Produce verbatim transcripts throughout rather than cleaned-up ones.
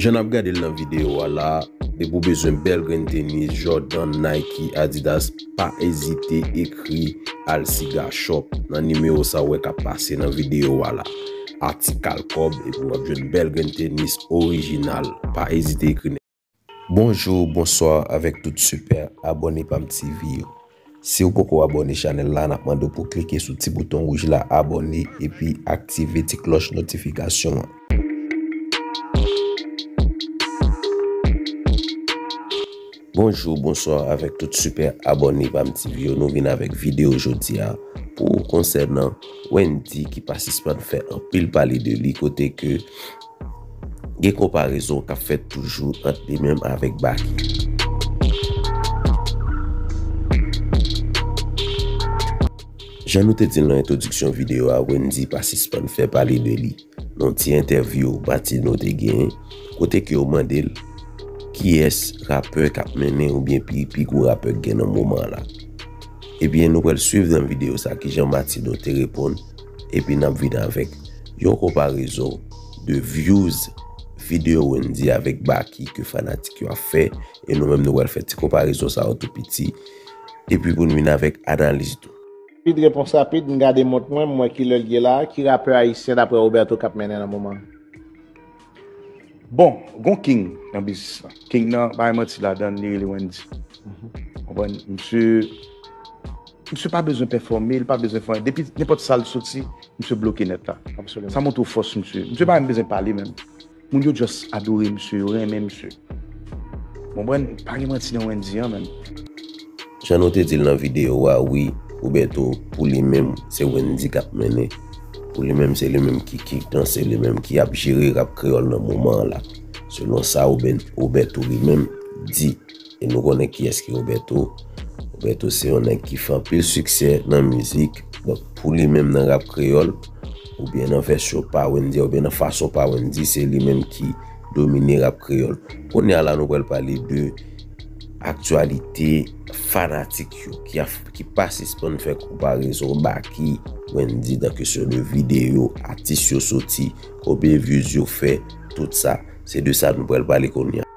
Jan n ap gade l nan videyo a la, depi w bezwen bèl grenn tenis, Jordan, Nike, Adidas, pa ezite ekri Alsiga Shop nan nimewo sa w wè k ap pase nan videyo a la. Atik al kòb, epi w ap jwenn bèl grenn tenis orijinal. Pa ezite ekri. Bonjou, bonswa avèk tout sipè abòne Pam T V yo. Si w poko abòne chanèl la, n ap mande w pou w klike sou ti bouton wouj la, abòne, epi aktive ti klòch notifikasyon an. Bonjou, bonswa avèk tout sipè abòne Pam T V yo. Nou vin avèk videyo jodi a pou konsènan Wendy ki pa sispann fè anpil pale de li kote ke gen konparezon k ap fèt toujou ant li menm avèk Baky. Jan nou te di l nan entwodiksyon videyo a, Wendy pa sispann fè pale de li. Nan yon ti entèvyou Matino te genyen, kote ke yo mande l kiyès rapè k ap mennen oubyen pi, pi gwo rapè k gen nan moman an la. Ebyen, nou pral swiv nan videyo sa kijan Matino te reponn, epi n ap vin avèk yon konparezon de views videyo Wendy avèk Baky ke fanatik yo ap fè, e nou menm nou pral fè ti konparezon sa yo tou piti, epi pou n vin avèk analiz nou. Rapid, repons rapid, m gade mont mwen, m wè kilè l ye la. Ki rapè ayisyen, daprè Roberto, k ap mennen nan moman an? Bon, gon king nan biznis la. King nan, pa gen manti ladan l, li rele Wendy. Konprann? Misye, misye pa bezwen pèfòme, li pa bezwen fè anyen. Depi nenpòt sa l soti, misye bloke nèt la. Absoliman. Sa montre w fòs misye. Misye pa menm bezwen pale menm. Moun yo just adore misye, yo renmen misye. Konprann? Pa gen manti nan Wendy an menm. Jan nou te di l nan videyo a, wi, Roberto, pou li menm, se Wendy k ap mennen. Pou li menm, se li menm ki kiktan, se li menm ki ap jere rap kreyòl nan moman an la. Selon sa Roben-, Roberto li menm di. E nou konnen kiyès ki Roberto. Roberto se yon nèg ki fè anpil siksè nan mizik. Donk, pou li menm nan rap kreyòl, oubyen nan vèsyon pa Wendy, oubyen nan fason pa Wendy, se li menm ki domine rap kreyòl. Kounye a la, nou pral pale de aktyalite fanatik yo ki, ki pa sispann fè konparezon Baky, Wendy nan kesyon de videyo, atis yo soti, konbyen views yo fè, tout sa. Se de sa nou pral pale kounye a.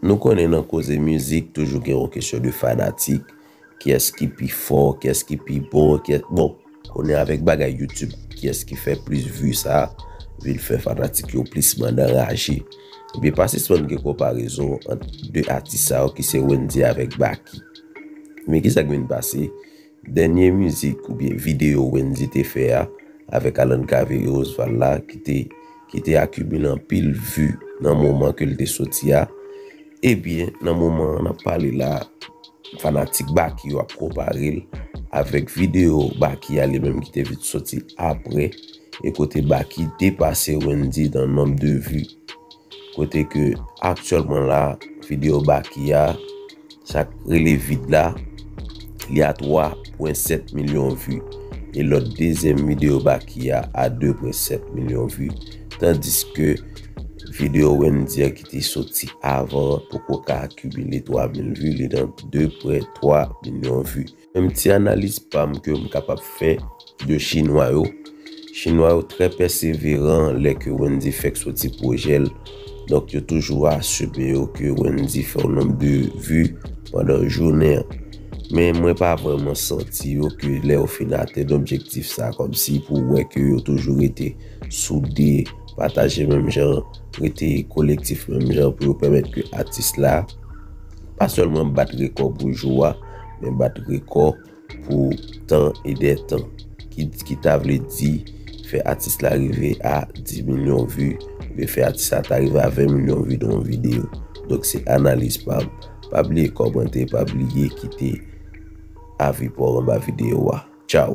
Nou konnen nan koze mizik, toujou gen yon kesyon de fanatik. Kiyès ki pi fò, kiyès ki pi bon, kiyès, bon, konnen avèk bagay YouTube, kiyès ki fè plis vi sa, vin fè fanatik yo plis mande anraje. Ebyen, pa sispann gen konparezon ant de atis sa yo ki se Wendy avèk Baky. Men kisa k vin pase? Dènye mizik oubyen videyo Wendy te fè a avèk Alan Cavé e Roseval la ki te, ki te akimile anpil vi nan moman ke l te soti a. Ebyen, nan moman an n ap pale la, fanatik Baky yo ap konpare l avèk videyo Baky a li menm ki te vin soti apre, e kote Baky depase Wendy nan nonb de vi. Kote ke aktyèlman la, videyo Baky a, sa k rele Vid la, li a twa pwen sèt milyon vi. E lòt dezyèm videyo Baky a, a de pwen sèt milyon vi. Tandiske videyo Wendy an ki te soti avan an poko ka akimile twa mil vi, li nan de pwen twa milyon vi. Menm ti analiz pa m ke m kapab fè de chinwa yo. Chinwa yo trè pèseveran lè ke Wendy fèk soti pwojè l. Donk, yo toujou asire yo ke Wendy fè yon nonb de vi pandan jounen an. Men mwen pa vrèman santi yo ke lè yo fin atenn objektif sa, kòmsi pou w wè ke yo toujou rete soude, pataje menm jan, rete kolektif menm jan pou yo pèmèt ke atis la pa sèlman bat rekò pou jou a, men bat rekò pou tan e dè tan. Ki, ki ta vle di fè atis la rive a dis milyon vi, oubyen fè atis la ta rive a ven milyon vi nan yon videyo. Donk, se analiz pa m. Pa bliye kòmante, pa bliye kite avi pa w anba videyo a. Tchaw!